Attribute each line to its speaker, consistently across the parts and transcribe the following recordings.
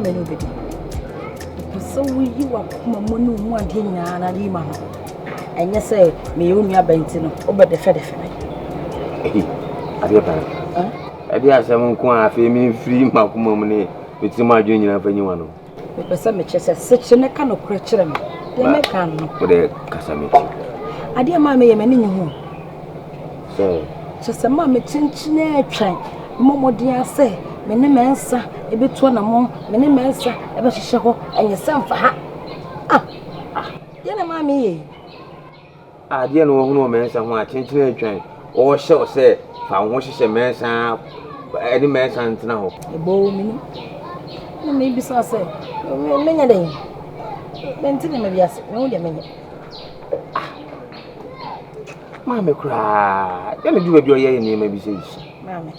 Speaker 1: maame ne wobɛdi. Mepɛ sɛ woyi w'akoma mu ne wo mu adeɛ nyinaa na ade yi ma no. Ɛnyɛ sɛ meyɛ wo nua bɛn nti no, wobɛdɛfɛdɛfɛ me.
Speaker 2: Adeɛ pa no. Ɛde asɛm nko a afei memfiri m'akoma mu ne me tirim adwene nyinaa fa nyi w'ano.
Speaker 1: Mepɛ sɛ mekyerɛ sɛ sekyere ne ka nokorɛ kyerɛ me. Deɛ meka no.
Speaker 2: Wode kasa m'akyi.
Speaker 1: Adeɛ maa meyɛ m'ani nye ho.
Speaker 2: Sɛ.
Speaker 1: Kyerɛ sɛ maa mekyenkyene atwan mmɔ mmɔden ara sɛ me ne Mɛnsa ɛbɛtu anammɔn, me ne Mɛnsa ɛbɛhyehyɛ hɔ, ɛnyɛ sɛ mfa ha. Ah! Deɛ na maa meyɛ yi.
Speaker 2: Adeɛ na wɔhunu wɔ Mɛnsa ho a kyenkyene atwan ɔrehyɛ wo sɛ fa wo ho hyehyɛ Mɛnsa ɛne Mɛnsa ntena hɔ.
Speaker 1: Ɛbɔ me nim. Na mebisa sɛ menyɛ dɛn? Mente nneɛma bi ase, mehu deɛ menyɛ.
Speaker 2: Ah! Maame koraa, yɛ ne dwuma bi ɔyɛ nneɛma bi sɛ yi.
Speaker 1: Maame.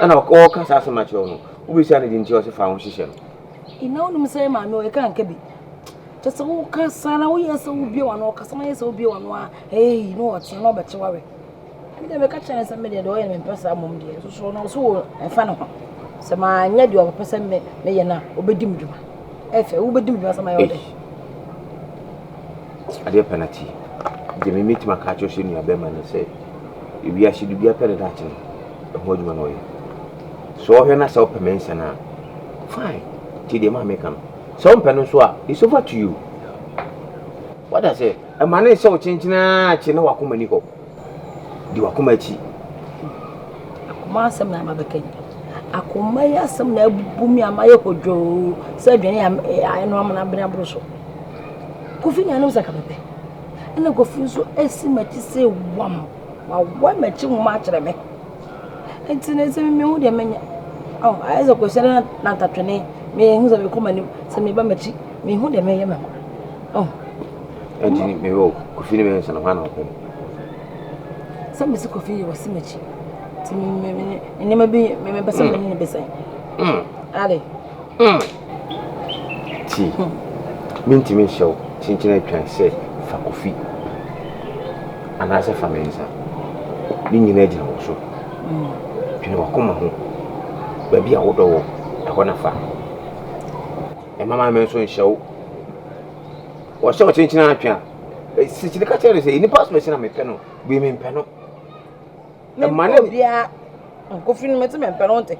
Speaker 2: Ɛna ɔka saa asɛm akyerɛ wo no, wobɛsia no de nti ɔsɛ fa wo ho hyehyɛ no.
Speaker 1: Ina wonim sɛ maame ɔyɛ nka bi. Kyɛ sɛ woka saa na woyɛ sɛ wobie w'ano, ɔkasa na yɛ sɛ wobie w'ano a, ei, na ɔtea na ɔbɛkye wawe. Me deɛ meka kyerɛ no sɛ me deɛ deɛ ɔyɛ no mempɛ saa mmom deɛ nso so no ɔso wɔ ɛmfa ne ho. Sɛ manyɛ deɛ ɔpɛ sɛ me meyɛ no a, ɔbɛdi me dwuma. Ɛfɛ, wobɛdi me dwuma sɛ mayɛ wo dɛ.
Speaker 2: Adeɛ pɛ na ti. Deɛ me mɛtumi aka akyerɛ sɛ nua bɛrima no sɛ ewiase de bia pɛ ne daakye no ɛho adwuma na ɔyɛ. Sɛ ɔhwɛ na sɛ ɔpɛ me nsa no a fine, tie deɛ maa meka no. Sɛ ɔmpɛ no nso a it's over to you. Wada sɛ ɛma ne sɛ ɔkyenkyena akyi na wakoma ni hɔ. Di wakoma akyi.
Speaker 1: Akoma asɛm na aba bɛka yi. Akoma yi asɛm na abubu mi ama yɛ hodwoo sɛ aduane a ɛno amena abene aboro so. Kofi na anom sɛ ka mepɛ. Ɛna Kofi nso asi m'akyi sɛ wam. Wawa m'akyi nwoma akyerɛ me. Nti ne sɛ mehu deɛ menyɛ. Oh, ayɛ sɛ kɔhyɛ na nantatwene. Mehu sɛ mekɔ m'anim, sɛ meba m'akyi. Mehu deɛ meyɛ me ho. Oh.
Speaker 2: Ɛnti mehwɛ Kofi ne me nsa no hwan na ɔpɛ no?
Speaker 1: Sɛ mesi Kofi yɛ wasi m'akyi. Nti me nneɛma bi mepɛ sɛ mene ne bɛsɛn. Ade.
Speaker 2: Ti. Mentumi nhyɛ wo kyenkyene atwan sɛ fa Kofi anaasɛ fa me nsa. Ne nyinaa gyina wo so. Dwene w'akoma ho. Baabi a wodɔ wɔ, ɛhɔ na fa. Ɛma maame nso nhyɛ wo. Wɔhyɛ wo kyenkyene atwe a, sikyiri ka kyerɛ no sɛ nnipa asomasi na mepɛ no, wei mempɛ no.
Speaker 1: Ɛma ne obiara Kofi no mete mempɛ no nte.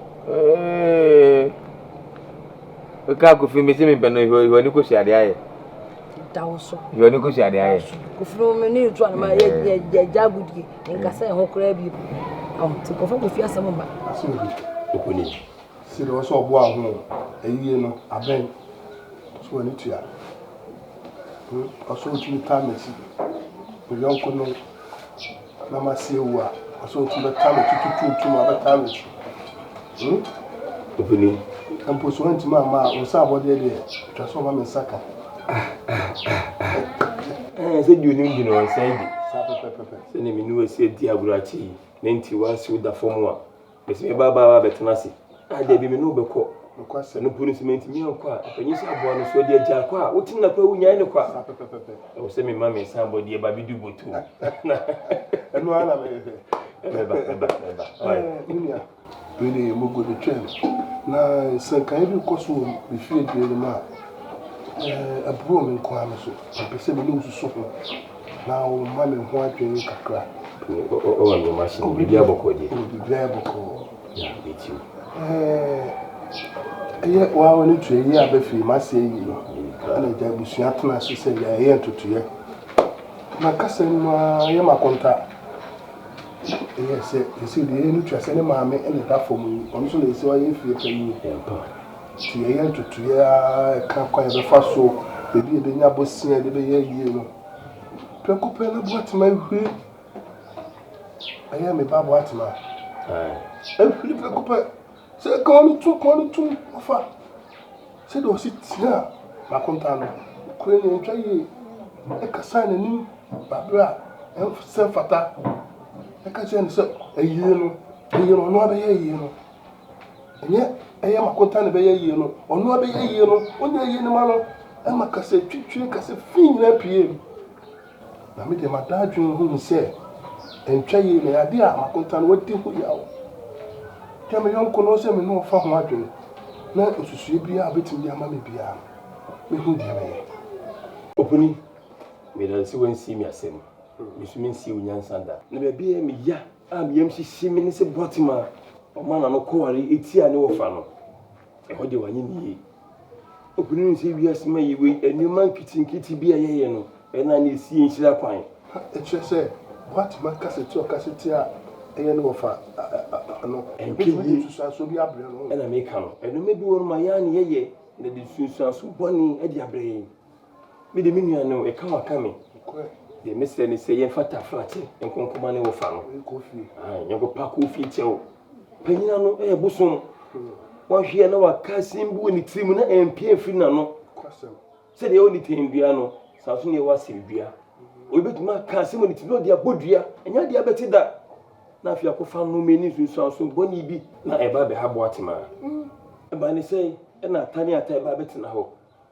Speaker 2: Woka Kofi mete mempɛ no hwɛ ne kɔsi adeɛ ayɛ.
Speaker 1: Da wo so.
Speaker 2: Hwɛ ne kɔsi adeɛ ayɛ.
Speaker 1: Kofi no me ne tu anoma yɛ yɛ gya agodie nkasa ɛho koraa bi. Nti kɔfa Kofi asɛm mba.
Speaker 2: Okuni.
Speaker 3: Sɛ deɛ ɔsɛ ɔboa ho ayie no abɛn so wɔ ne tua. Ɔsɛ ɔtumi taa m'akyi. Me yɔnko no na mase awu a ɔsɛ ɔtumi bɛtaa m'akyi tutuutu ma bɛtaa m'akyi.
Speaker 2: Okuni.
Speaker 3: Mpo so wantumi amma a wo nsa abɔdeɛ deɛ atwa sɛ ɔma me nsa ka.
Speaker 2: Sɛ di onim di na ɔnsa di.
Speaker 3: Saa pɛpɛpɛpɛ.
Speaker 2: Sɛdeɛ me ne wo asi adi agorɔ akyi yi, na nti woase wo da fam a, mese me ba ba bɛtena ase. Ah, dabi me ne wo bɛkɔ.
Speaker 3: Nokwasɛm.
Speaker 2: Ɛno mpo no sɛ mantumi ankɔ a, ɛpanyin sɛ aboa no so ɔde agya kɔ a, wotene na kora wonyae no kwa.
Speaker 3: Saa pɛpɛpɛpɛ.
Speaker 2: Ɛwɔ sɛ mema me nsa abɔdeɛ ba bɛdu boto.
Speaker 3: Ɛno ara na mehwehwɛ.
Speaker 2: Mɛba, mɛba, mɛba.
Speaker 3: Me nua, wei deɛ mugu de twɛn na nsɛnkaeɛ bi kɔ so wɔ me fie deɛ no mu a, ɛboro me nko ara me so. Mepɛ sɛ me ne wo susu ho na woma me ho adwene kakra.
Speaker 2: Ɔwɔ nneɛma hyɛ mu, biribiara bɔkɔɔ deɛ.
Speaker 3: Biribiara bɔkɔɔ.
Speaker 2: Ya, metie wo.
Speaker 3: Ɛyɛ waa wɔ ne tua yi a bɛfiri m'ase ayi no ɛna agya abusua tena ase sɛ yɛyɛ ntotoeɛ na kasa no mu ara yɛ makonta ɛyɛ sɛ ɛsɛ deɛ yɛyɛ no tua sɛ ne maame ɛna ɛda fam yi ɔno nso na ɛsɛ ɔyɛ fie panyin nti yɛyɛ ntotoeɛ a ɛka kwan yɛbɛfa so baabi a yɛbɛnya bosea yɛde bɛyɛ yie no prɛko pɛ na Boatema ahuri ɛyɛ me ba Boatema ahuri prɛko pɛ sɛ kɔn no tum kɔn no tum ɔfa sɛdeɛ ɔsi tea makonta no kura ne ntwa yie ɛkasa n'anim babere a ɛnsɛ fata ɛka kyerɛ no sɛ ayie no ayie no ɔno abɛyɛ ayie no ɛnyɛ ɛyɛ makonta na ɛbɛyɛ ayie no ɔno abɛyɛ ayie no ɔnyɛ ayie no ma no ɛma kasa twitwi kasa fi nyinaa pie mu na me deɛ mada adwene ho sɛ ɛntwa yie na yɛade a makonta no wadi ho yaw kɛ me yɔnko no sɛ me ne ɔfa ho adwene. Na nsusuiɛ biara a wobɛtumi de ama me biara no, mɛhu deɛ mɛyɛ.
Speaker 4: Opuni, meda wo sɛ woansie me asɛm. Me nso mensie wo nyansa da. Na baabi a ɛyɛ me ya a me yam hyehye me ne sɛ Boatem a ɔmaa n'ano kɔware tiaa ne wɔfa no, ɛhɔ deɛ wanyɛ ne yie. Opuni nim sɛ wiase ma yɛ wei, nneɛma nketenkete bi a yɛyɛ no, ɛna na ɛsi yɛn nhyira kwan.
Speaker 3: Ɛkyerɛ sɛ Boatem akasa tia ɔkasa tia a ɛyɛ ne wɔfa no, ɛbɛtumi de nsusuansoɔ bi abrɛ no.
Speaker 4: Ɛna meka no, nneɛma bi wɔ no ma yɛn a na yɛyɛ na ɛde nsunsuanso bɔne de abrɛ yɛn. Me de me nua no, ɛka waka me. Deɛ mesrɛ ne sɛ yɛmfa tafrakyɛ nkonkoma ne wɔfa no. Yɛnkɔ pa kɔ fie kyɛw. Panyina no yɛ bosom. Wahwɛ na waka asɛm bi wɔ ne tirim na ɛmpie mfiri n'ano. Sɛdeɛ ɛwɔ ne tɛndua no, saa nso na ɛwɔ asɛmdua. Obi bɛtumi aka asɛm wɔ ne tirim na ɔde abɔ dua. Ɛnyɛ adeɛ abɛte da. Na afei akɔfa nnome ne nsunsuanso bɔne bi na ɛba abɛha Boatema. Ɛbaa ne sɛ ɛna ata ne ata ɛba abɛtena hɔ.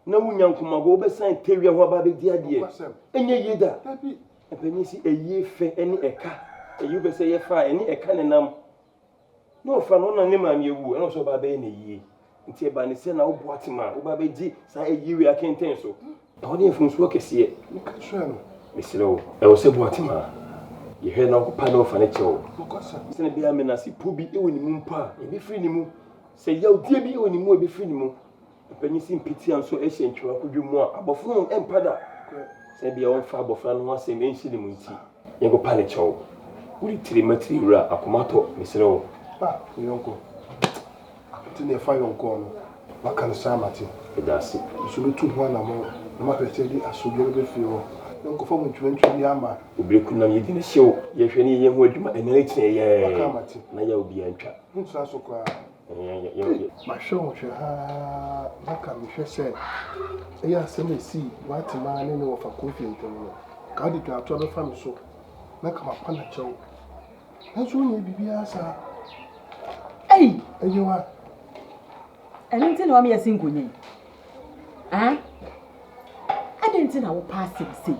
Speaker 4: Na wonya nkomago wobɛsan tawia ho aba abɛdi adeɛ. Ɛnyɛ yie da. Mpanyin si ayie fɛ ne ɛka. Ɛyi wopɛ sɛ yɛfa a ɛne ɛka ne nam. Na ɔfa no na ne maame awu ɛna ɔsɛ ɔba abɛyɛ n'ayie. Nti ɛba ne sɛ na wo Boatema a woba abɛgye saa ayie wei akɛntɛn so. Ɛhɔ ne mfomsoɔ kɛseɛ. Mesrɛ wo, ɛwɔ sɛ Boatema yɛhwɛ na wokɔpa na ɔfa ne kyɛw. Sɛnea ɛbɛyɛ a menasepɔ bi wɔ ne mu mpo a, ɛbɛfiri ne mu. Sɛ yawdie bi wɔ ne mu a, ɛbɛfiri ne mu. Mpanyin si mpitia nso hyɛ ntwewa kodwo mu a, abɔfra no mpa da. Sɛ ebia wɔmfa abɔfra no ho asɛm nhyɛ ne mu nti, yɛnkɔpa ne kyɛw. Wode tiri ma tiri wura, akoma tɔ, mesrɛ wo.
Speaker 3: Ah, me yɔnko. Nti na ɛfa yɔnkoɔ no, waka no saa mate.
Speaker 4: Meda ase.
Speaker 3: Me nso mɛtu ho anamɔn na mahwɛ sɛ yɛde asomdwoeɛ bɛba fie hɔ. Na nkɔfa mu ntwerɛntwerɛ biara mma.
Speaker 4: Obiriku nam yɛdi no hyew, yɛhwɛ ne yɛyɛ ho adwuma ɛnnɛ ne kyena
Speaker 3: Waka
Speaker 4: yɛɛ, na yaw biara ntwa.
Speaker 3: Mentena so koraa. Ei, mahwɛ wo hwɛ haa na ka mehwɛ sɛ ɛyɛ asɛm a ɛsii Boatemaa ne ne wɔfa Kofi ntam no, ka wode dwaatoa bɛfa me so na ka mapa no akyɛw. Nanso wonyɛɛ biribiara saa.
Speaker 1: Ei!
Speaker 3: Ɛyɛ wa.
Speaker 1: Ɛno nti na wama yɛasi nkonya yi? Aa? Adɛn nti na wopɛ asɛm sei?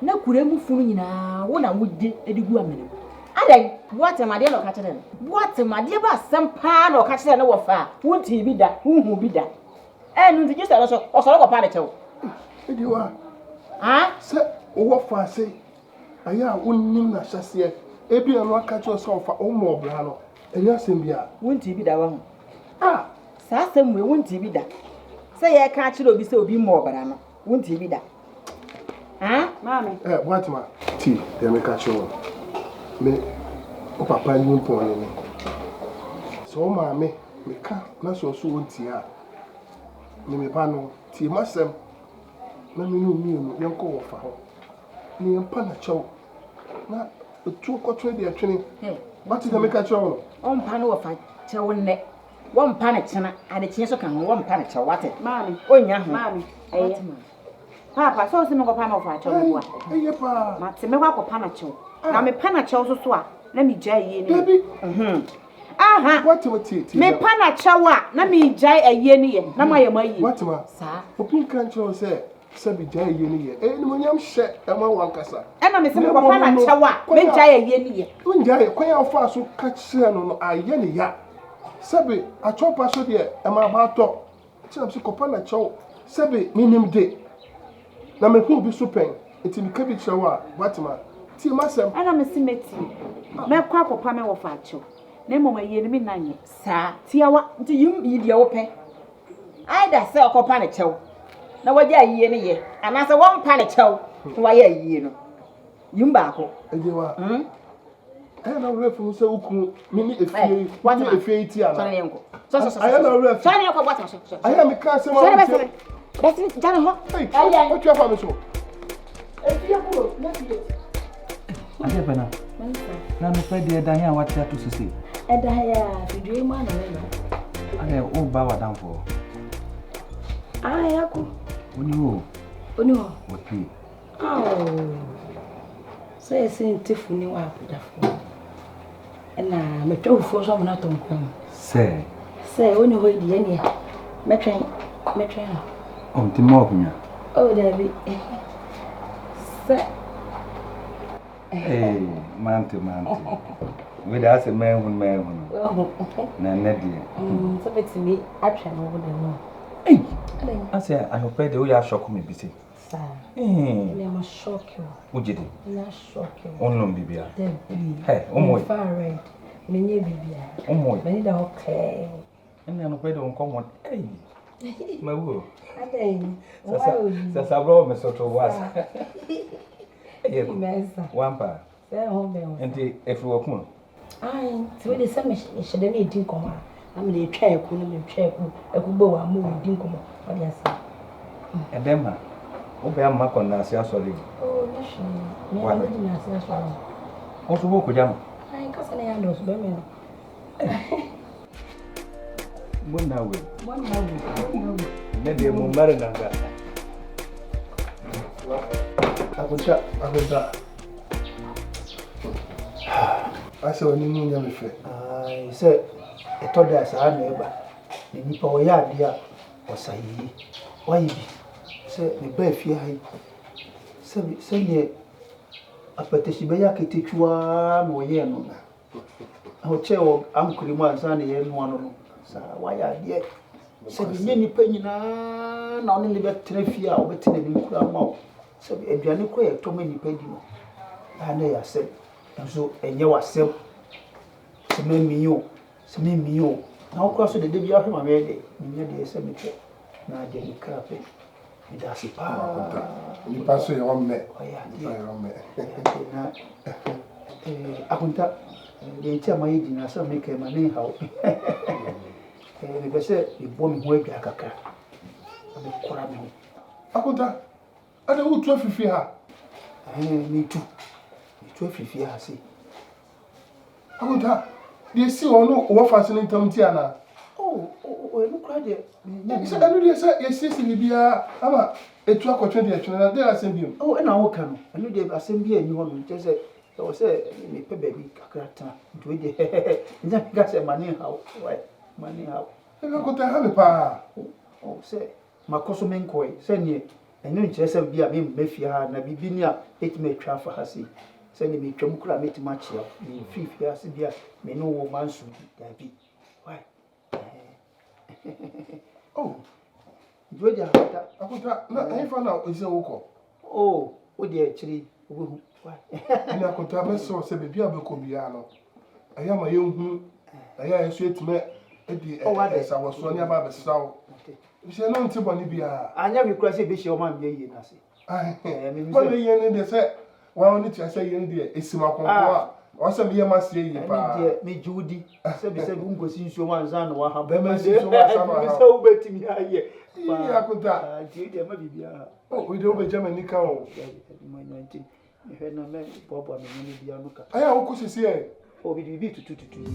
Speaker 1: Na kura mu funu nyinaa wo na wogye de gu amena mu. Adɛn? Boatem adeɛ na ɔka kyerɛɛ no. Boatem adeɛ ba asɛm paa na ɔka kyerɛɛ no wɔ fa a wontee bi da, wonhuu bi da. Ɛno nti gye sɛ ɔno nso ɔsɔre kɔpa ne kyɛw.
Speaker 3: Ediwa,
Speaker 1: Ah?
Speaker 3: sɛ wowɔ fa ase ayɛ a wonnim n'ahyɛseɛ, ebia no aka kyerɛ wo sɛ ɔfa wo mmɔɔ bra no, ɛnyɛ asɛm biara.
Speaker 1: Wontee bi da wahu.
Speaker 3: Ah!
Speaker 1: Saa asɛm wei wontee bi da. Sɛ yɛreka akyerɛ obi sɛ obi mmɔɔ bra no, wontee bi da. Ah?
Speaker 5: Maame.
Speaker 3: Eh, Boatema, tie deɛ meka kyerɛ wo no. Me, wo papa nyimpɔn ne me. Sɛ wo maame meka na sɛ ɔso ɔntie a, me me ba no, tie m'asɛm na me ne wo mmienu yɛnkɔ wɔfa hɔ na yɛmpa no kyɛw na ɛtuo kɔtwene deɛ twene. Wate deɛ meka kyerɛ wo no?
Speaker 1: Ɔmpa no wɔfa kyɛw nnɛ. Wɔmpa no kyena, adekyeɛ nso ka ho, wɔmpa no kyɛw, wate?
Speaker 5: Maame.
Speaker 1: Ɔnnya ho.
Speaker 5: Maame, ɛyɛ. Paapa, sɛ ɔsɛ mekɔpa no ɔfa akyɛw meboa.
Speaker 3: Ɛyɛ paa.
Speaker 5: Mate, mɛkɔ akɔpa no akyɛw. Na mepa no akyɛw nso so a, na megyae ayie no yɛ.
Speaker 3: Dabi.
Speaker 5: Aha.
Speaker 3: Boatema tie tie.
Speaker 5: Mepa no akyɛw a, na megyae ayie no yɛ, na moayɛ mo ayie.
Speaker 3: Boatema.
Speaker 1: Saa.
Speaker 3: Obi nka nkyerɛ wo sɛ sɛbi gyae ayie no yɛ. Ɛyɛ animuonyam hyɛ ɛma wo ankasa.
Speaker 5: Ɛna mese mekɔpa no akyɛw a, megyae ayie no yɛ.
Speaker 3: Wongyae, kwan a wofaa so ka kyerɛɛ no no ayɛ no ya. Sɛbe akyɛw pa so deɛ, ɛma aba atɔ. Nti na mese kɔpa no akyɛw. Sɛbe menim de, na mahu bi so pɛn, nti meka bi kyerɛ wo a, Boatema, tie m'asɛm.
Speaker 5: Ɛna mese mɛtie. Mɛkɔ akɔpa me wɔfa akyɛw, na mmom ayie no menna nyɛ.
Speaker 1: Saa.
Speaker 5: Tiawa.
Speaker 1: Nti yim yi deɛ wopɛ. Either sɛ ɔkɔpa no kyɛw na wagya ayie no yɛ, anaasɛ wɔmpa no kyɛw na wayɛ ayie no. Yim baako.
Speaker 3: Agyewa. Hmm? Ɛyɛ na werɛ fi ho sɛ wo kunu me ne efie yi me ne efie yi ti ana.
Speaker 1: Sɔre yɛn kɔ. Sɔre sɔre.
Speaker 3: Ayɛ na werɛ fi.
Speaker 1: Sɔre yɛn kɔ Boatema sɔre.
Speaker 3: Ayɛ mi ka asɛm a wotie.
Speaker 1: Bɛsi gya ne hɔ.
Speaker 3: Ɛyɛ. Otwa fa mi so.
Speaker 1: Efie kuro na fie.
Speaker 6: Adeɛ pɛ na. Na nopɛ deɛ ɛda he a wate ato so sei?
Speaker 1: Ɛda he a fidua mu ana meba.
Speaker 6: Adeɛ woba w'adamfoɔ?
Speaker 1: Ah, yɛakɔ.
Speaker 6: Ɔni hɔ o.
Speaker 1: Ɔni hɔ.
Speaker 6: Wapue.
Speaker 1: Ao, sɛ yɛse ntefo ne w'apogyafoɔ, ɛna matwa fufuo nso amena atɔ nkwan mu.
Speaker 6: Sɛ.
Speaker 1: Sɛ ɔni hɔ yi deɛ ɛneɛ mɛtwɛn mɛtwɛn no.
Speaker 6: Oh, nti mma ɔkonya.
Speaker 1: Oh, daabi. Sɛ.
Speaker 6: Ee, mante mante. Wei deɛ asɛ manhunu manhunu. Na nnɛ deɛ.
Speaker 1: Sɛ bɛtumi atwɛn wo de no.
Speaker 6: Ei! Asɛ anɔpa deɛ woyɛ asɔko me bi se.
Speaker 1: Saa. Ɛnna ma shock wo.
Speaker 6: Wogye di?
Speaker 1: Ɛnna shock wo.
Speaker 6: Wonnom biribiara?
Speaker 1: Dabi.
Speaker 6: Hɛ, wommoe?
Speaker 1: Memfa red. Menyɛ biribiara.
Speaker 6: Wommoe?
Speaker 1: M'ani da hɔ clear.
Speaker 6: Ɛnna anɔpa deɛ wo nkɔmmɔ. Ei! Mawu o.
Speaker 1: Adɛn? Why oyi?
Speaker 6: Sasaborɔ wɔ me so to wo ase. Ɛyɛ
Speaker 1: Mɛnsa.
Speaker 6: Wampa.
Speaker 1: Sɛ ɛho bɛn wo.
Speaker 6: Nti ɛfiri wɔ kunu?
Speaker 1: Ae, nti wode sɛ mehyɛ dɛ na ɛdi nkɔmmɔ a, na mede atwa aku na metwa aku, aku bɔ wɔ ama wɔdi nkɔmmɔ, ɔde ase.
Speaker 6: Ɛdɛm ha, wobɛyɛ ama makɔ nnaase asɔre o.
Speaker 1: Oh, nyɛ hwee, me a medi nnaase asɔre o.
Speaker 6: Wo nso wokɔgya no?
Speaker 1: Ae, kasa na ɛyɛ adɔɔso bɛmɛ no.
Speaker 6: Mo nna wei.
Speaker 1: Mo nna wei, mo nna wei.
Speaker 6: Ne deɛ mo mmare nanga.
Speaker 3: Akonta, akonta. Asɛ w'ani mu nyɛ me fɛ.
Speaker 7: Ae, sɛ ɛtɔ da a saa na ɛba. Na nipa ɔyɛ adeɛ a, ɔsa yie. Wayɛ bi sɛ mebaa fie ha yi, sɛbe sɛdeɛ apɛtɛhye bɛyɛ aketekyua ara na ɔyɛɛ no no. Na ɔkyɛɛ wɔ ankorɛ mu ansa na yɛrenoa no no. Saa wayɛ adeɛ. Sɛbe nyɛ nipa nyinaa na ɔne ne bɛtena fie a ɔbɛte n'anim koraa ama wo. Sɛbe aduane koraa a yɛtɔ ma nnipa di no, a na ɛyɛ asɛm. Nanso ɛnyɛ w'asɛm sɛ memmii o, sɛ memmii o. Na wo koraa so deɛ da biara wohwɛ ma meyɛ dɛ, menya deɛ ɛsɛ mepɛ na deɛ me kra pɛ. Meda ase paa.
Speaker 3: Nipa nso yɛ ɔmmɛ.
Speaker 7: Ɔyɛ adeɛ.
Speaker 3: Nipa yɛ ɔmmɛ.
Speaker 7: Ɔyɛ adeɛ na eh, Akonta, deɛ nti a mayɛ din asɛm meka yi ma ne nha wo. Eh, mepɛ sɛ mebɔ me ho adwaa kakra na mekora me ho.
Speaker 3: Akonta, Adɛn woretu afiri fie ha?
Speaker 7: Ɛɛ, meretu. Meretu afiri fie ha sei.
Speaker 3: Akonta, deɛ ɛsii wɔ ne wo wɔfaase no ntam nti anaa?
Speaker 7: Oh, oh, oh, ɛno koraa deɛ, mennya
Speaker 3: Sɛ ɛno deɛ sɛ yɛasiesie biribiara ama ɛtu akɔtwe deɛ ɛtwene no, deɛn asɛm bio?
Speaker 7: Oh, ɛna woka no, ɛno deɛ asɛm biara nni hɔ nom, kyerɛ sɛ ɛwɔ sɛ mepɛ baabi kakra tena, nti wei deɛ, nti na meka sɛ ma ne nha wo, wai, ma ne nha wo.
Speaker 3: Ɛno Akonta, ɛha me paa.
Speaker 7: Oh, oh, sɛ Makɔ so menkɔe, sɛdeɛ ɛno nkyerɛ sɛ bi a meremma fie ha anaa biribi ni a mɛtumi atwa afa ha sei. Sɛdeɛ metwam koraa a mɛtumi akyea wo. Memfiri fie ha sɛ bi a me ne wo wɔ manso bi, daabi. Why?
Speaker 3: Oh.
Speaker 7: Nti wei deɛ Akonta.
Speaker 3: Akonta, na ɛhefa na ɛsɛ wokɔ?
Speaker 7: Oh, wo deɛ akyire yi wobɛhu. Why?
Speaker 3: Ɛne Akonta, mɛsrɛ wo sɛ baabi a wobɛkɔ biara no, ɛyɛ a ma yɛnhunu, ɛyɛ a yɛn nso yɛtumi de nsawɔsoɔ ne aba abɛsra wo. Efisɛ na ɔnte bɔne biara.
Speaker 7: Anyɛ hwee koraa sɛ ebehyia wɔn a meyɛ yie no ase.
Speaker 3: Bɔne yie no deɛ sɛ wɔn ani tua sɛ yie no deɛ esi wɔn akɔnkɔn a, ɛwɔ sɛ meyɛ m'aseɛ yie paa.
Speaker 7: Ɛno deɛ megye wo di. Sɛbisɛbi wonkɔsi nsuo mu ansa na woaha.
Speaker 3: Bɛma nsi nsuo mu ansa na waha.
Speaker 7: Sɛ wobɛtumi ayɛ.
Speaker 3: Yii Akonta.
Speaker 7: Nti deɛ ma biribiara.
Speaker 3: Oh, wei deɛ wobɛgya m'ani ka o.
Speaker 7: Nti Mehwɛ na mɛ boaboa me nneɛma bi ano kakra.
Speaker 3: Ayɛ a wokɔ sisi ɛ.
Speaker 7: Oh, mede biribi tutututu yi.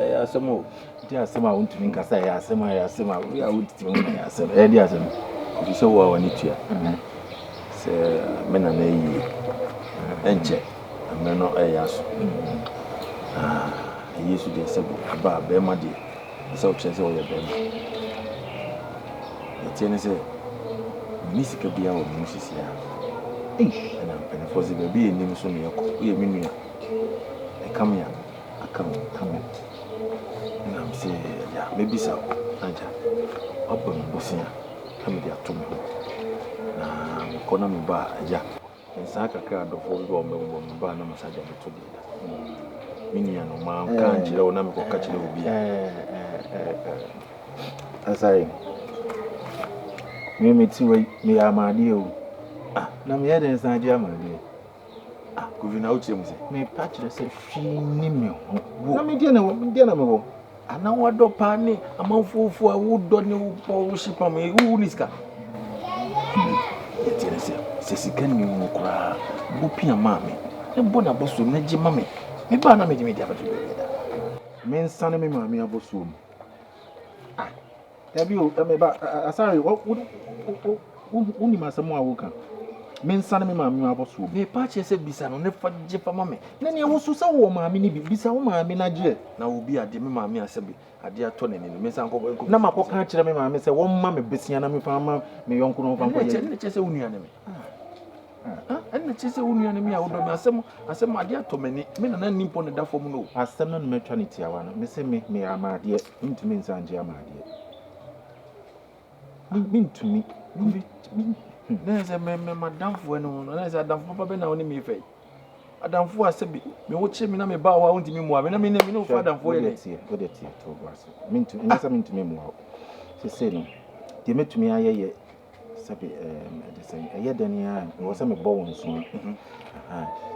Speaker 8: Ɛyɛ asɛm o. Di asɛm a wontumi nka sɛ ɛyɛ asɛm a ɛyɛ asɛm a woyɛ a wotete mu ɛyɛ asɛm. Ɛyɛ di asɛm. Ɛfiri sɛ wo a w'ani tua sɛ me nana ayie ɛnkyɛ mmerɛ no ɛyɛ aso. Na ayie so deɛ sɛ ɛba a bɛrima deɛ Ɛsɛ sɛ wokyerɛ sɛ woyɛ barima. Deɛ ɛteɛ ne sɛ, menni sika biara wɔ me ho seesei ara. Eish! Ɛna mpanimfoɔ se baabi a yɛnnim so na yɛkɔ. Woyɛ me nua. Ɛka me a, aka wo, ɛka me. Ɛna mese, agya, mɛbisa wo. Na agya, woabɔ me bosea na mede ato me ho. Na mekɔ na meba a, agya, Nsaa kakra a adɔfoɔ bi ba wɔn bɛbobɔ me ba a na masa agya bɛto deɛ da. Me nua no manka ankyerɛ wo na mekɔka kyerɛ obi a.
Speaker 6: Asare, me mete wei meyɛ amadeɛ o.
Speaker 8: Ah.
Speaker 6: Na meyɛ dɛn san agye amadeɛ?
Speaker 8: Ah, Kofi na wokyerɛ mu sɛ?
Speaker 6: Mepa kyerɛ sɛ hwee nni me ho. Na me deɛ na deɛ na mewɔ?
Speaker 8: Ana wadɔ paa ne amanfoɔfoɔ a wodɔ ne wobɔ wo hye pam yi wo ne sika. Yɛteɛ ne sɛ sɛ sika nni mu koraa bɔ pia maa me ne bɔ n'abɔsoɔ mu na gye ma me. Me baa na megye me de abɛto baabi da.
Speaker 6: Mensane me maame abɔsoɔ mu. Ah, dabi o, meba, Asare, wonim asɛm a woka?
Speaker 8: Mensane me maame abɔsoɔ mu.
Speaker 4: Mepa kyerɛ sɛ bisa no ne fa gye fa ma me.
Speaker 8: Na nea woso sɛ wowɔ maame no bi, bisa wo maame na gye.
Speaker 4: Na obi adeɛ me maame a sɛbe adeɛ atɔ n'ani no, mensan nkɔ nkɔ.
Speaker 8: Na makɔka akyerɛ me maame sɛ wɔmma me besia na memfa mma me yɔnko na ɔmfa nkɔyɛ.
Speaker 4: Ɛnna kyerɛ sɛ wo nua ne me. Ɛnna kyerɛ sɛ wo nua ne me a wodɔ me. Asɛm asɛm adeɛ atɔ m'ani. Me nana nni mpɔ na ɛda fam no o.
Speaker 8: Asɛm no na matwa no tiawa no, mese me meyɛ amaadeɛ, mentumi nsan ngye amaadeɛ. Mentumi.
Speaker 4: Na yɛ sɛ me me madamfo ɛne ho no, na yɛ sɛ adamfo papa bɛ na wo ne me fɛ yi. Adamfo a sɛbi me wo kyerɛ me na me ba hɔ a wontumi mmoa me na me ne me ne wo fa adamfo yɛ dɛ.
Speaker 8: Wode teɛ to bo ase. Mentumi, ɛnyɛ sɛ mentumi mmoa wo. Sesei no, deɛ mɛtumi ayɛ yɛ sɛbi ɛde sɛn, ɛyɛ dɛn a ɛwɔ sɛ mebɔ wo nsoa.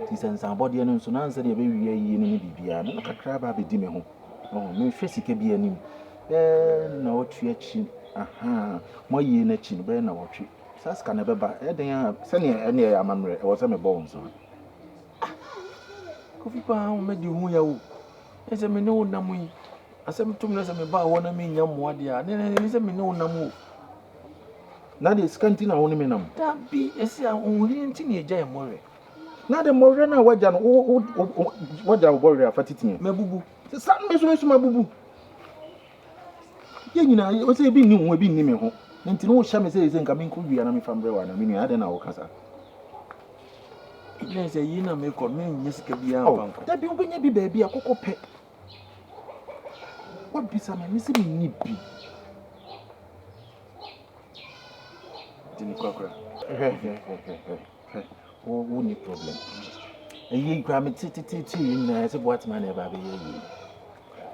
Speaker 8: Nti sɛ nsabɔdeɛ no nso, na ansɛ deɛ ɛbɛwie ayie no ne biribiara no, na kakra aba abɛdi me ho. Menhwɛ sika bi anim. Bɛyɛ nnawɔtwe akyi, ahaa, moayie no akyi no, bɛyɛ nnawɔtwe. Saa sika no ɛbɛba. Ɛyɛ den a, sɛdeɛ ɛne ɛyɛ amammerɛ, ɛwɔ sɛ mebɔ wo nsoa.
Speaker 4: Ah! Kofi paa wo mɛdi ho ya o. Ɛsɛ sɛ me ne wo nam yi, asɛm tom na sɛ meba hɔ na mennya mmoa deɛ a, ne ne sɛ me ne wo nam o.
Speaker 8: Na deɛ sika nti na wo ne me nam?
Speaker 4: Dabi, ɛsɛ ahohia nti na yɛgya yɛn mmɔwerɛ.
Speaker 8: Na de mmɔwerɛ no a woagya no, wo wo wo woagya wo bɔwerɛ afa titi.
Speaker 4: Mabubu.
Speaker 8: Saa me nso me nso mabubu. Yɛn nyinaa yɛ sɛ ebi nni wo ho ebi nni me ho. Nti no wohyɛ me sɛ sɛ nka menkɔ wia na mefa mbrɛ wo anaa me nua adɛn na woka saa?
Speaker 4: Ɛgyina sɛ yi na mekɔ menyɛ sika biara mfa nkɔ.
Speaker 8: Dabi wobɛnya bi baabi a kɔkɔ pɛ. Wabisa me me sɛ menni bi.
Speaker 4: Nti ne korakora.
Speaker 8: Hwɛ hwɛ hwɛ hwɛ hwɛ wo wo ni problem. Ɛyɛ yi koraa me te te te te yɛ nyinaa sɛ boatema na ɛba abɛyɛ yie.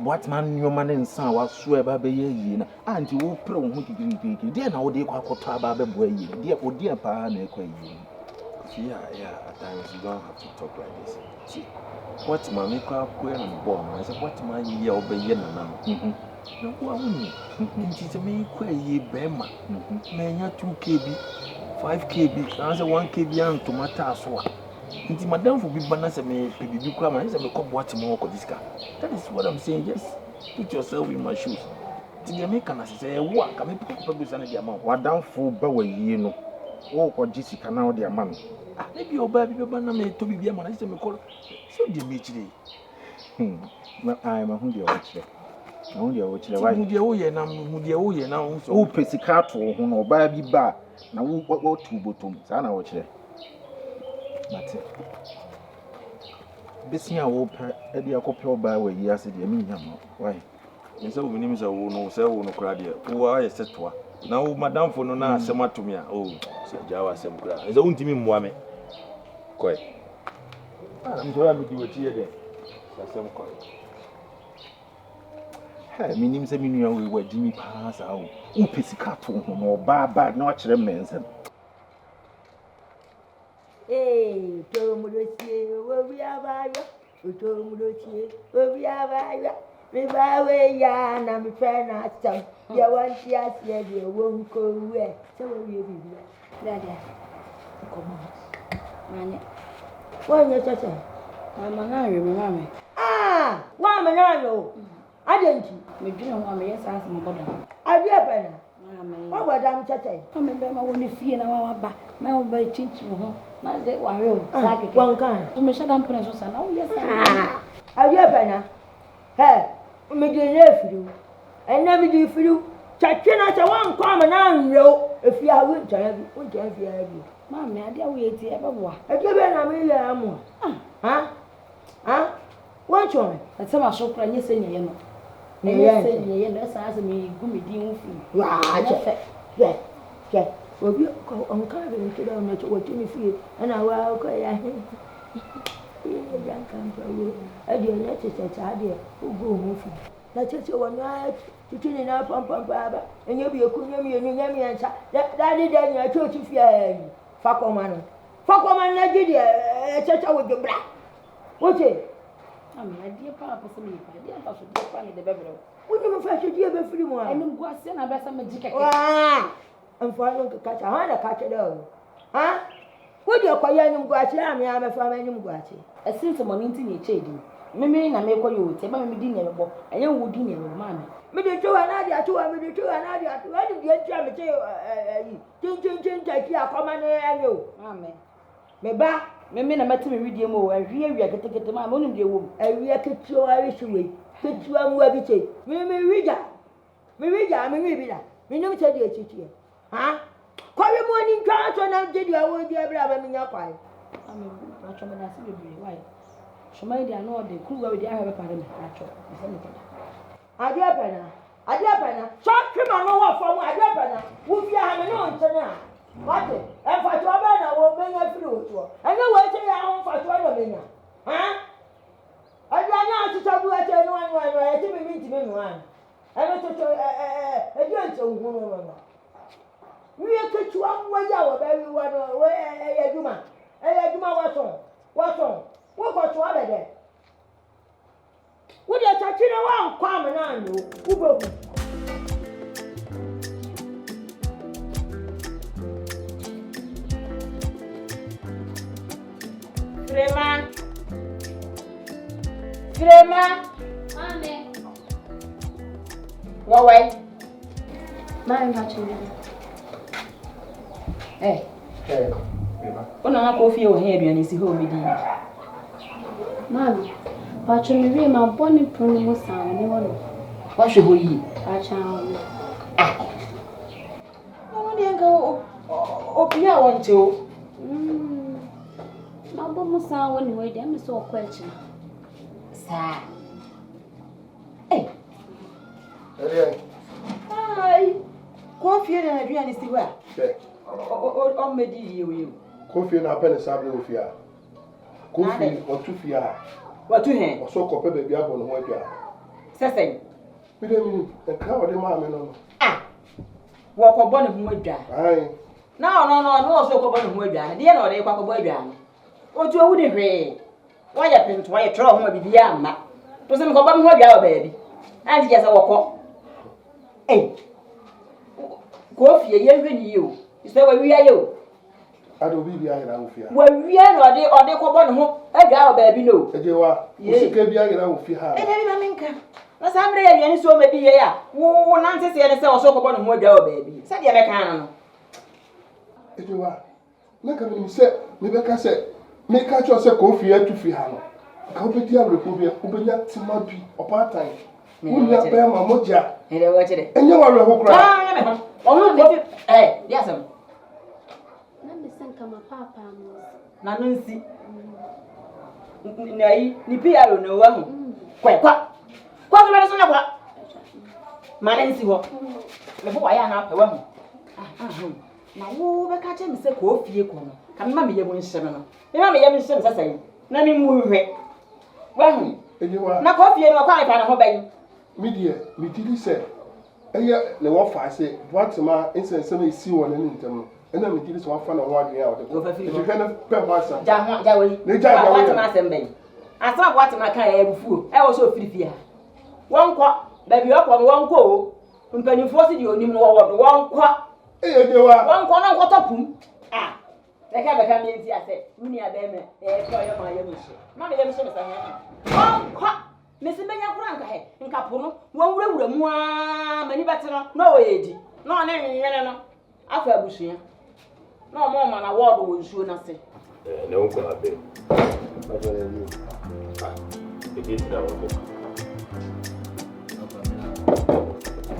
Speaker 8: Boatema nneɛma ne nsa a wasoa ɛba abɛyɛ yie na a nti wopere wo ho kikirikiri deɛ na wode kɔ akɔtɔ aba abɛboa yie no deɛ odeɛ paa na ɛkɔ yie no.
Speaker 4: Kofi yeah yeah at times you don't have to talk like this. Ti boatema me koraa koraa na mebɔ ama sɛ boatema ayɛ a wobɛyɛ nana no. Mhm. Na wo a wonni. Mhm. Nti sɛ mekɔ ayie bɛrima mhm. manya 2k bi 5k bi anaasɛ 1k bi antoma taa so a Nti madamfo bi ba na sɛ mepɛ biribi koraa ma sɛ mekɔ Boatema hɔ kɔgye sika. That is what I'm saying. Just put yourself in my shoes. Nti deɛ meka no ase sɛ ɛwo a nka mepɛ kɔpɛ bisa no de ama wo.
Speaker 8: W'adamfo ba w'ayie no, worekɔgye sika na wode ama no.
Speaker 4: Ah, na bi ɔbaa bi bɛba na metɔ biribi ama no sɛ mekɔ sɛ deɛ mekyerɛ yi.
Speaker 8: Hmm, ma, ai, mahu deɛ wokyerɛ. Mahu deɛ wokyerɛ. Why?
Speaker 4: Hu deɛ woyɛ na hu deɛ woyɛ na wo sɛ.
Speaker 8: Wopɛ sika ato wo ho na ɔbaa bi ba a na wo wotu botom. Saa na wokyerɛ. Mate. Besia a wopɛ de akɔpɛ ɔbaa wɔ ayi ase deɛ mennya ma why?
Speaker 4: Me sɛ wonim sɛ wo no sɛ wo no koraa deɛ wo ayɛ sɛ toa na wo madamfo no na asɛm ato me a oh sɛ gyaa w'asɛm koraa ɛsɛ wontumi mmoa me kɔe ah mesɔre a medi w'akyi yɛ dɛn sɛ asɛm kɔe.
Speaker 8: Hey, menim sɛ me nua wei wagye mi paa saa o. Wopɛ sika ato wo ho na ɔbaa ba na wakyerɛ me nsɛm.
Speaker 1: Ee, tomurosie, obi abaaywa. Otomurosie, obi abaaywa. Me ba wei ya na mepɛ n'asɛm. Deɛ wɔnte aseɛ deɛ wɔnkɔwu ɛ. Sɛ wɔwie biribia. Dada, nkɔmmɔ. Manyɛ. Wɔnyɛ kyɛ sɛ. Mama no anwe me maame. Ah! Woamma no anwe wo? Adɛn nti? Medwene ho a meyɛ saa sɛ mabɔ dam. Adeɛ bɛn na? Maame. Woabɔ dam kyɛ sɛ. Maame bɛma wɔ ne fie na waba na wobɛkyinkyim ho na sɛ wawe wo saa kɛkɛ. Wɔnka. Mehyɛ da mpene so saa na woyɛ saa. Adeɛ bɛn na? Hɛ! Mede nnɛ afiri wo. Ɛnnɛ mede firi wo. Kyɛkye na sɛ woankɔ ama no anwerɛ wo. Efie ha wontena bi, wontena fie ha bio. Maame, adeɛ a woyɛ ti ɛbɛboa. Adeɛ bɛn na meyɛ amoa? Ha? Ha? Wontwe me. Ɛsɛ m'aso koraa nyɛ sɛ nea ɛyɛ no. Ɛnyɛ sɛ nea ɛyɛ no, ɛsan sɛ megu me din ho fi. Waa, kyɛ. Hwɛ, hwɛ. Obi ɔnka hwee nkyerɛ wo na sɛ wɔte ne fie ɛna woakɔ yɛ ahe. Agya nka mpa wuo ɛdeɛ ɛnyɛ te sɛ saa deɛ wogu wo ho fi. Na kyerɛ sɛ wɔn ara tutu ne nan pampampaa aba ɛnyɛ biako nyɛ mmienu nyɛ mmiɛnsa da ne da nyinaa kyɛ ɔsi fie ha yi fa kɔma no fa kɔma no na gye deɛ ɛsɛ sɛ wogye bra wote. Maame adeɛ paa pɛ sɛ meyɛ paa adeɛ mfasodeɛ paa na ɛde bɛbrɛ wo. Wonim mfasodeɛ bɛfiri mu a. Animguaseɛ na abɛsɛ megye kɛkɛ. Mfa no nkeka saa hwan na ka kyerɛ wo ha. Wo deɛ kɔyɛ animguaseɛ a me ara mɛfa m'animguaseɛ. Ɛse nsɛmɔne nti na ɛkyɛɛ din. Me me na merekɔ yɛ o, nti ɛba me me din na ɛbɛbɔ, ɛnyɛ wo din na ɛbɛbɔ, maame. Mede to hɔ na ade ato hɔ, mede to hɔ na ade ato hɔ, ɛne deɛ nti a mete ayi kyenkyenkyen ntakyi akɔma no ɛnyɛ o. Maame. Me ba, me me na mɛte me wedeɛ mu o, ɛhwe awia ketekete maame wonim deɛ ɛwɔ mu. Awia ketewa rehye wei, ketewa mmoa bi sei. Me me we gya, me we gya, me we bi da. Menim sɛdeɛ ɛsi teɛ. Ha? Kɔwe mu ani ntwa so na gye deɛ wogye berɛ a ma menya kwan. Maame, patwɔ meda ase bebree, why? Soma yi deɛ ano ɔde, kuruwa wei deɛ ahwɛ bɛpare me, patwɔ, mesɛ mekɔda. Adeɛ pɛ na, adeɛ pɛ na, sɛ ɔtwe m'ano wɔ fam a, adeɛ pɛ na, wo fie ha me ne wo ntene a, wate, mfasoɔ bɛn na wo menya firi wo soɔ? Ɛnyɛ wei sɛ yɛ ho mfasoɔ na menya, ha? Aduane a ɔhyehyɛ gu akyɛ noa noa noa, yɛte me mentumi noa no, ɛno toto ɛ ɛ ɛ ɛdeɛ nsɛnhunu no no. Wie ketewa mmoa yi a wɔbɛwewa no, ɛyɛ adwuma, ɛyɛ adwuma wɔsɔn, wɔsɔn, wokɔsoa bɛdɛ. Wo deɛ kyakye na woankɔ amena anwe wo, wobɛhu. Frema. Frema.
Speaker 9: Maame.
Speaker 1: Wɔwɛ.
Speaker 9: Maame mpakyɛ mi.
Speaker 1: Eh. Wo na wakɔ fie wɔ he aduane si hɔ omedi yi.
Speaker 9: Maame, pakyɛ me wie ma bɔ ne pono no mu saa ɔne hɔ no.
Speaker 1: Wahwɛ hɔ yie.
Speaker 9: Pakyɛ ɔno.
Speaker 1: Ah. Ɔno deɛ nka obi a wɔnte o.
Speaker 9: Mm. Mabɔ mu saa wɔ ne hɔ yi deɛ ɛmɛ sɛ ɔkɔ akyina.
Speaker 1: Saa. Ei.
Speaker 3: Ɛdeɛ.
Speaker 1: Ai. Kɔ fie na aduane si hɔ a.
Speaker 3: Hwɛ.
Speaker 1: Ɔmmɛdi yie o yie o.
Speaker 3: Kɔ fie na apɛ ne saa berɛ wɔ fie a. Kɔ fie ɔtu fie a.
Speaker 1: Watu he?
Speaker 3: Ɔsɔ kɔpɛ baabi abɔ ne ho adwa.
Speaker 1: Sɛ sɛn?
Speaker 3: Me deɛ menim, nkra a ɔde maa me no no.
Speaker 1: Ah! Wɔkɔbɔ ne ho adwa.
Speaker 3: Ae.
Speaker 1: Na ɔno no ɔno ɔsɔ kɔbɔ ne ho adwa no, deɛ na ɔde kɔ akɔbɔ adwa no? Ɔtu owu de hwee. Woayɛ pentoa, yɛtwerɛ wo ho ma biribiara mma. To sɛ mekɔbɔ me ho adwa wɔ baabi. Ɛnti kyerɛ sɛ wɔkɔ. Ei! Kɔɔ fie, yɛnhwɛ ne yie o. Sɛ wawia yɛ o.
Speaker 3: Ade obi bi ayera wo fie ha.
Speaker 1: Wawia na ɔde ɔde kɔbɔ ne ho adwa wɔ baabi no.
Speaker 3: Egye wa, wo sika bi ayera wo fie ha.
Speaker 1: Ɛda bi ma menka. Na saa mmerɛ yɛ aduane so ɔmɛdi yɛ a, wo wo nante seɛ ne sɛ ɔsɛ ɔkɔbɔ ne ho adwa wɔ baabi. Sɛdeɛ mɛka no no.
Speaker 3: Egye wa, Na nka menim sɛ mebɛka sɛ meka kyerɛ sɛ Kofi atu firi ha no, nka wobɛdi awerɛhoɔ bi, wobɛnya tema bi, ɔbaatan, wo nua bɛrima mogya. Ɛnyɛ w'awerɛho koraa.
Speaker 1: Na no nsi. Na yi, ne PR no wahu. Kɔ kwa. Kɔ so bɛde so na kwa. Ma ne nsi hɔ. Mebo wayɛ anaa pɛ wahu. Ah, ah, Na wo bɛka akyerɛ me sɛ kɔɔ fie kɔ no, ka mema me yam nhyɛ me no. Mema me yam nhyɛ me sɛ sɛn? Na me mmu nhwɛ. Wahu? Na kɔɔ fie no ɔkɔ a mefa ne ho bɛn?
Speaker 3: Me deɛ, megye di sɛ ɛyɛ ne wɔfa ase Boatema nsɛnsɛm a ɛsii wɔ ne ne ntam no, ɛna megye di sɛ wafa ne ho adwene a ɔde kɔ. Nti hwɛ no pɛ ho asɛm.
Speaker 1: Gya ho, gya wei.
Speaker 3: Ne gya gya wei.
Speaker 1: Boatema asɛm bɛn? Asɛm a Boatema ka ɛyɛ abufuo. Ɛwɔ sɛ ɔfiri fie ha. Wɔnkɔ. Baabi ɔkɔ no wɔnkɔ o. Mpanimfoɔ se deɛ onim no wɔwɔ do wɔnkɔ.
Speaker 3: Ee Edewa.
Speaker 1: Wɔnkɔ na nkɔtɔ pum. Ah bɛka bɛka me nti asɛ wo nua bɛrima ɛɛ kɔ yɛ ma yɛ mu hye. Ma me yɛ me hye me sɛ hɛn. Wɔnkɔ. Mesi menya kora nka hɛ nka po no wɔnwurawura mu aa m'ani bɛte no na ɔyɛ di na ɔne nwene no afa abusua na ɔmo ɔma na wɔɔdo wɔ nsuo no ase.
Speaker 4: Eh, na wonkɔ ha bɛn? Ah, ebi nti na wɔkɔ.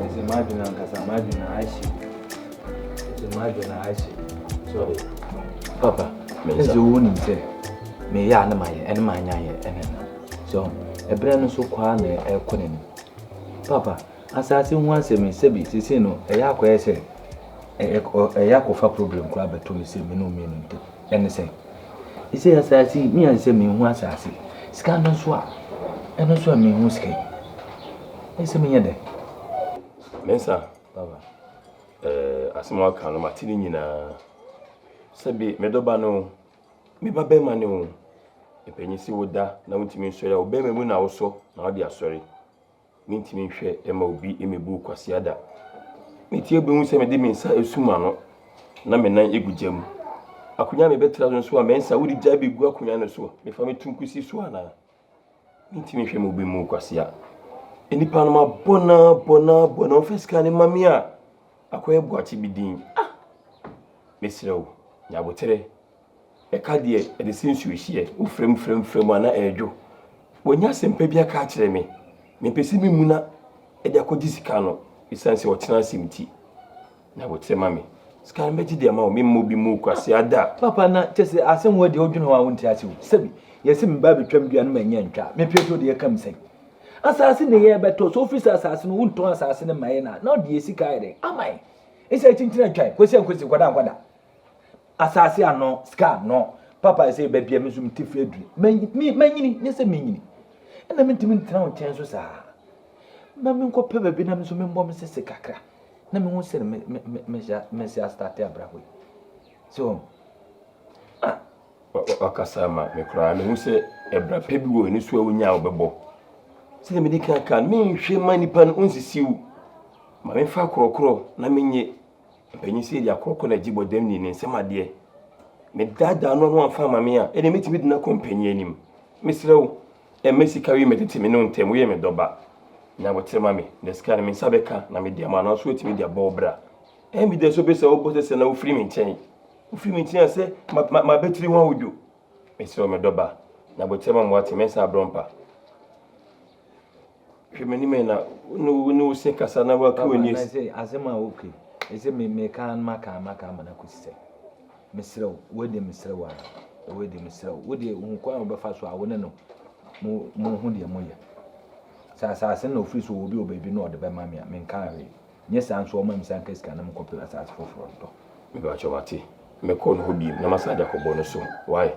Speaker 8: Ɛsɛ m'adwene ankasa m'adwene ahye. Ɛsɛ m'adwene ahye. Sorry. Papa, ɛsɛ wo nim sɛ meyɛ a ne mayɛ ɛne manya yɛ ɛne na. So ɛberɛ no so kwaa na ɛkɔ n'anim. Papa, asase ho asɛm yi sɛbi sisi no ɛyɛ akɔyɛ sɛ ɛyɛ akɔfa problem koraa bɛto me sɛ me ne mmienu ntam. Ɛne sɛ, sɛ asase yi, meyɛ sɛ menhu asase. Sika no nso a, ɛno nso a menhu sika yi. Ɛsɛ menyɛ dɛn?
Speaker 4: Mensa,
Speaker 8: Baba.
Speaker 4: Eh, asɛm a waka no mate ne nyinaa. Sɛbe me dɔba no, me ba bɛrima ne wo. Mpanyin si wo da na wontumi nsɔre a, wo bɛrima mu na wosɔ na wode asɔre. Mintumi nhwɛ mma obi mmebu wo kwasea da. Metie behu sɛ mede me nsa esum ano na me nan egu gya mu. Akonnwa a mebɛtra so nso a me nsa wode gya begu akonnwa no so, mefa me to nkosi so anaa? Mintumi nhwɛ ma obi mmu wo kwasea. Nnipa no mabɔ na bɔ na bɔ na wɔmfa sika no ma me a akɔyɛ boakye bi din. Ah! Mesrɛ wo, nya aboterɛ. Ɛka deɛ, ɛde sɛ nsuohyeɛ. Wofrɛ mu frɛ mu frɛ mu a na ɛredwo. Wanya asɛmpa bi aka akyerɛ me. Mempɛ sɛ memuna de akɔgye sika no ɛsiane sɛ ɔkyena asɛm nti. Na aboterɛ ma me. Sika no mɛgye de ama wo. Memma obi mmu wo kwasea da.
Speaker 6: Papa na kyɛ sɛ asɛm wɔ deɛ wodwene ho a wonte ase o. Sɛbi, yɛse meba abɛtwam dua no manya ntwa a, mepɛ to deɛ ɛka me sɛn? Asase ne yɛbɛtɔ, sɛ wofiri sɛ asase no wontɔn asase no ma yɛn a, na ɔde yɛ sika ayɛ dɛn? Ama yɛn. Ɛsɛ kyinkyini atwan, kwasi ankwasi, nkwadaa nkwadaa. Asase ano, sika ano. Papa sɛ baabi a me nso mete firi aduru. Manyini, nyɛ sɛ menyini. Ɛna mentumi ntena wo nkyɛn so saa. Ma menkɔpɛ baabi na me nso memmɔ me sese kakra. Na mehu sɛ mɛsi astate abrabɔ yi. So,
Speaker 4: ah, wakasa ma me koraa mehu sɛ ɛbra pɛ bi wɔ ani so a wonya a wobɛbɔ. Sɛdeɛ mede kan ka no, menhwɛ ma nipa no ɔnsisi wo. Ma memfa korɔkorɔ na menyɛ Mpanyin sɛ yɛde akorɔkorɔ na gye bɔdamni ne nsam adeɛ. Medaadaa no na wamfa ama me a, ɛnneɛ mɛtumi de no akɔ mpanyin anim. Mesrɛ wo, mma sika wei mmɛtete me ne wo ntam. Woyɛ me dɔba. Nya aboterɛ ma me, na sika no me nsa bɛka na mede ama wo, nanso woatumi de abɔ wo bra. Ɛyɛ me dɛ sɛ wobɛsɛ wobɔ sɛ sɛ na wofiri me nkyɛn. Wofiri me nkyɛn a sɛ m'abatiri ho ahodwo. Mesrɛ wo, me dɔba, nya aboterɛ ma me woate, mɛnsan abrɛ wo mpa. Hwɛ m'anim ɛ na wo ne wo se kasa na waka w'ani
Speaker 6: asi. Papa, na asɛm a woka yi, ɛsɛ me meka maka maka ama no akɔsi sɛ. Mesrɛ wo, wei deɛ mesrɛ wo ara, wei deɛ mesrɛ wo, wo deɛ hu kwan a wobɛfa so a wo ne no mo mo ho deɛ moyɛ. Sɛ asase no na ofiri so wɔ obi wɔ baabi na ɔde bɛma me a, menka hwee. Nyɛ saa nso ɔma me san ka sika na mekɔpɛ asase foforɔ ntɔ.
Speaker 4: Mepakyɛw mate. Mɛkɔ no hɔ bio na masan de akɔbɔ no so. Why?